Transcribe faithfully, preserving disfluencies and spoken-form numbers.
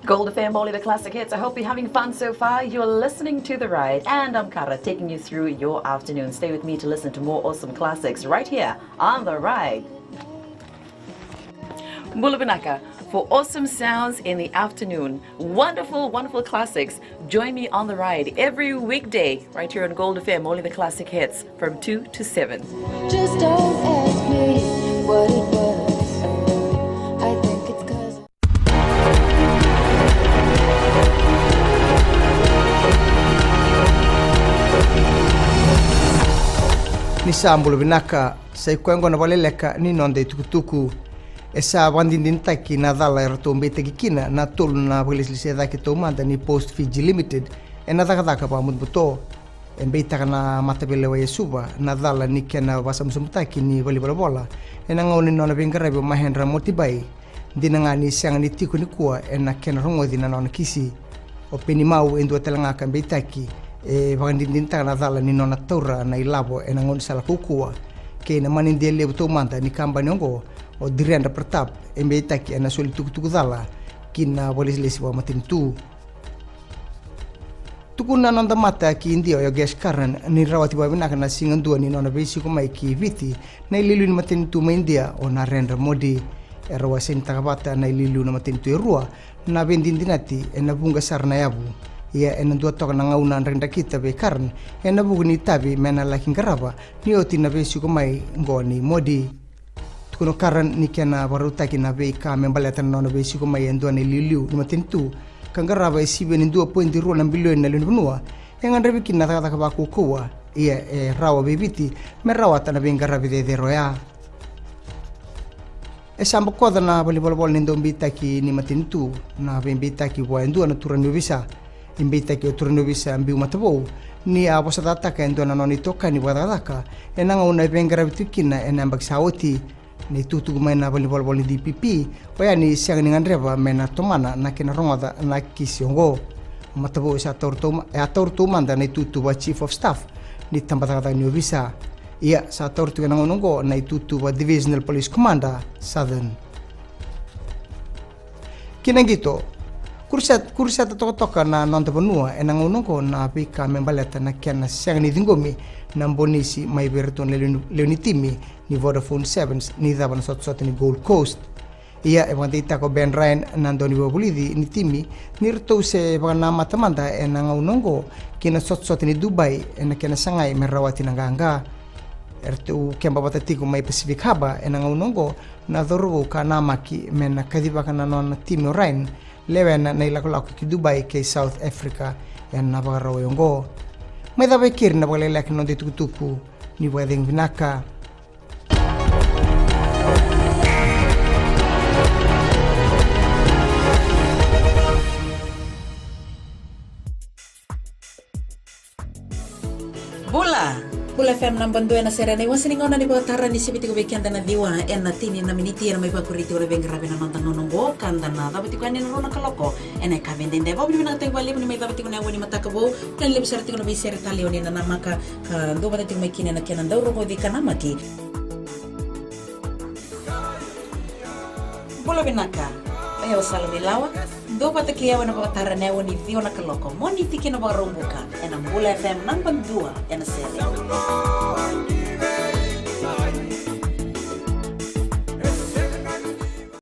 Gold F M, only the classic hits. I hope you're having fun so far. You're listening to The Ride, and I'm Kara, taking you through your afternoon. Stay with me to listen to more awesome classics right here on The Ride. Bula vinaka. For awesome sounds in the afternoon, wonderful, wonderful classics, join me on The Ride every weekday right here on Gold F M, only the classic hits, from two to seven. Just don't ask me what it was. I think it's 'cause Ni sa bula vinaka, sa i koya oqo na vakaleleka ni noda itukutuku. E sa vakadinadinataki na cala e ratou beitaki kina na tolu na vakalesilesi e cake taumada ni Post Fiji Limited ena cakacaka vakabutobuto. E beitaka na mataveilewai e Suva na cala ni kena vakasabusabu taki ni valenivolavola ena gauna ni nona veiqaravi o Mahendra Motibai. Dina ga ni sega ni tiko nikua ena kena rogoci na nona kisi. O Peni Mau e dua tale ga ka beitaki e vakadinadinataka na cala ni nona taura na ilavo ena gaunisala kaukauwa. Kei na manidia levu taumada ni kabani oqo, o Dhirendra Pratap, e beitaki ena soli tukutuku cala ki na vakalesilesi vakamatanitu. Tukuna na noda mata ki Idia o Yogesh Karan ni rawati vakavinaka na siga dua ni nona veisiko mai ki Viti na iliuliu ni matanitu mai Idia o Narendra Modi. E rau a sainitaka vata na iliuliu na matanitu e rua na veidinadinati ena vuqa sara na yavu. Ia ena dua toka na gauna drakidrakita vei Karan ena vuku ni itavi me na laki qarava ni oti na veisiko mai oqo nei Modi. Tukuna o Karan ni kena vakarautaki na veika me baleta na nona veisiko mai e dua na iliuliu ni matanitu ka qarava e sivia ni dua poidi rua na bilioni na lewe ni vanua e gadrevi kina na cakacaka vakaukauwa. Ia e rawa vei Viti me rawata na veiqaravi cecere oya. E sa bokoca na valenivolavola ni daubeitaki ni matanitu na veibeitaki vua e dua na turaga ni ovisa. E beitaki o turaga ni ovisa Biu Matavou ni a vosacataka e dua na nona itokani vakacakacaka ena gauna e veiqaravi tiko kina ena yabaki sa oti. Na itukutuku mai na valenivolavola ni D P P oya ni sega ni gadreva me na tomana na kena rogoca na kisi oqo. O Matavou e sa taura tauma-, e a taura taumada na itutu va Chief of Staff ni tabacakacaka ni ovisa. Ia sa taura tiko ena gauna oqo na itutu va Divisional Police Commander Southern. Ki na qito, kuruseta, kuruseta tokatoka na noda vanua ena gauna oqo na veika me baleta na kena sega ni ciqomi na bonisi mai vei iratou na lewe ni, lewe ni timi ni Vodafone Sevens ni cava na sotasota ni Gold Coast. Ia e vakadeitaka o Ben Ryan na dauniveivakavulici ni timi ni ratou se vakanamata mada ena gauna oqo ki na sotasota ni Dubai ena kena sagai me rawati na qaqa. Eratou keba vata tiko mai Pacific Harbour ena gauna oqo na cauravou ka namaki me na kacivaka na nona timi o Ryan lewena na ilakolako ki Dubai kei South Africa ena vakarau oqo. Mai cava e keri na vakaleleka ni noda itukutuku, ni vakacegu vinaka. Bula! Bula F M naba dua ena sere ena iwase ni gauna ni vakatara ni sivi tiko vei keda na ciwa ena tini na miniti ena mai vakuri tiko na veiqaravi ena noda gauna oqo ka da na cava tiko yani ena rua na kaloko ena yakavi edaidai. Vakavinavinakataki vakalevu ni mai cava tiko na aua ni mataka vou. Kena levu sara tiko na veisere talei o ni na namaka ka dua vata tiko mai kina ena kena dau rogoci ka namaki. Bula vinaka. O yau o Sala Veilawa. Dua vata kei au ena vakatara ena aua ni ciwa na kaloko. Moniti ki na Vakaraubuka ena Bula F M naba dua ena sere.